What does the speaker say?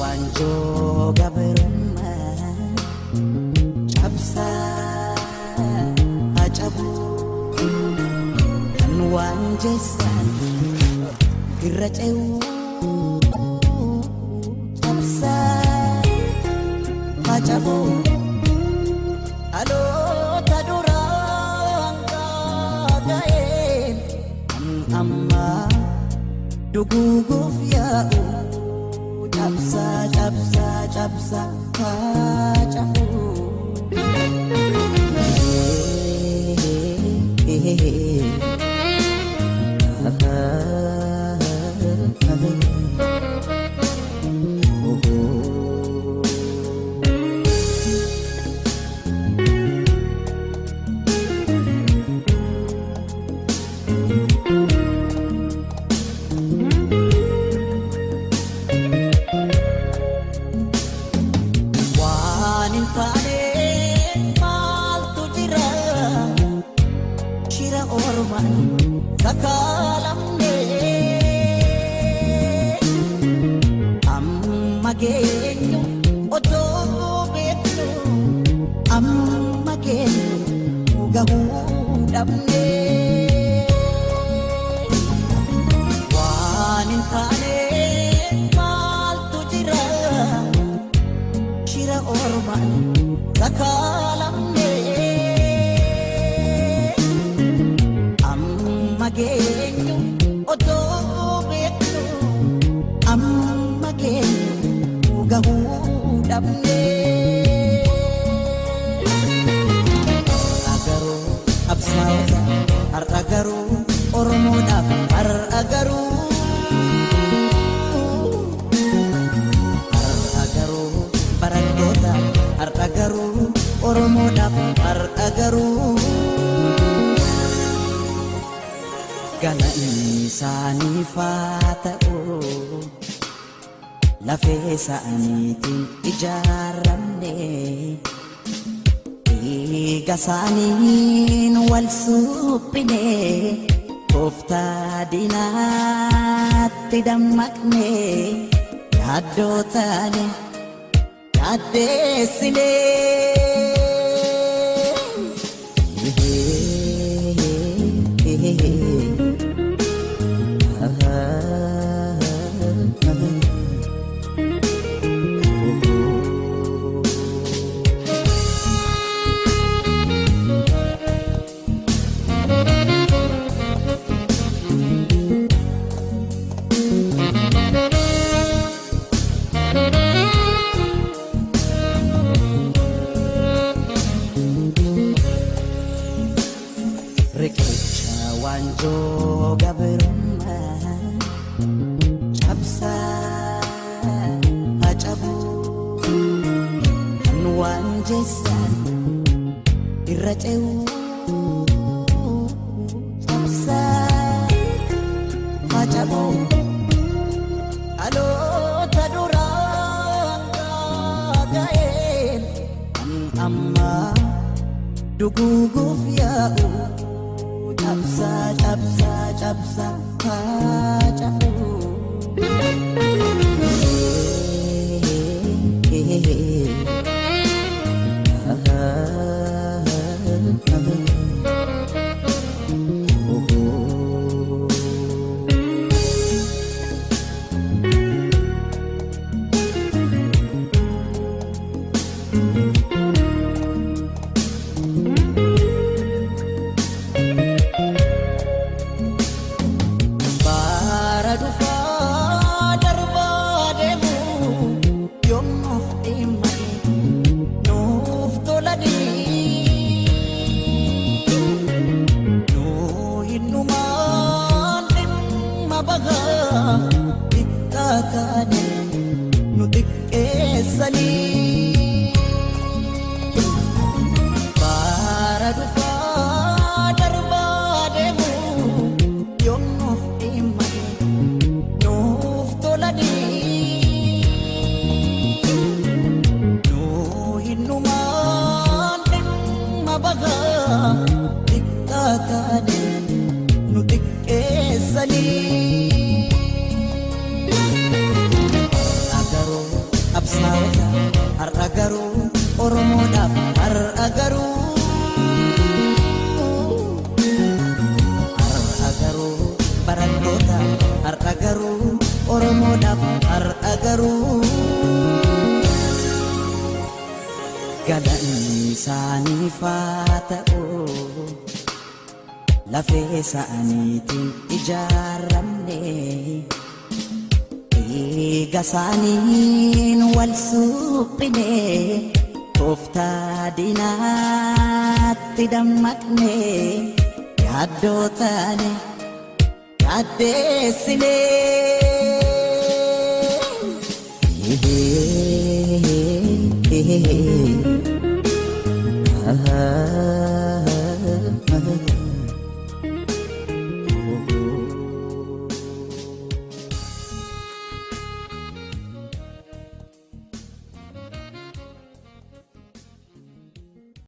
Waanjoo gabrummaa cabsaa hacabu kan waan jeessan irra ce'uu cabsaa hacabu dhaloota duraan gaaga'een kan ammaa duguuguuf yaa'u. Cabsa, cabsa, cabsa, hacabu. Sakaalamne amma geenyu otoo beeknu amma geenyu gahuu dhabne waan hin taane maaltu jira shira ormaan sakaalamne. Geenyu otoo beeknu amma geenyu gahuu dhabne. Har'a garuu qabsaa'ota, har'a garuu Oromoodhaaf, har'a garuu. Har'a garuu barattoota, har'a garuu Oromoodhaaf, har'a garuu. Galanni isaaniif haa ta'u lafee isaaniitiin ijaaramne dhiiga isaaniin wal suphine tooftaa diinaatti dammaqne yaaddoo taane yaaddeessine. Riqicha waanjoo gabrummaa cabsaa hacabu kan waan jeessan irra ce'uu cabsaa hacabu dhaloota duraan gaaga'een kan ammaa duguuguuf yaa'u. Cabsa, cabsa, cabsa, hacabu. Oromoodhaaf har'a garuu galanni isaaniif haa ta'u lafee isaaniitiin ijaaramne dhiiga isaaniin wal suphine tooftaa diinaatti dammaqne yaaddoo taane yaaddeessine.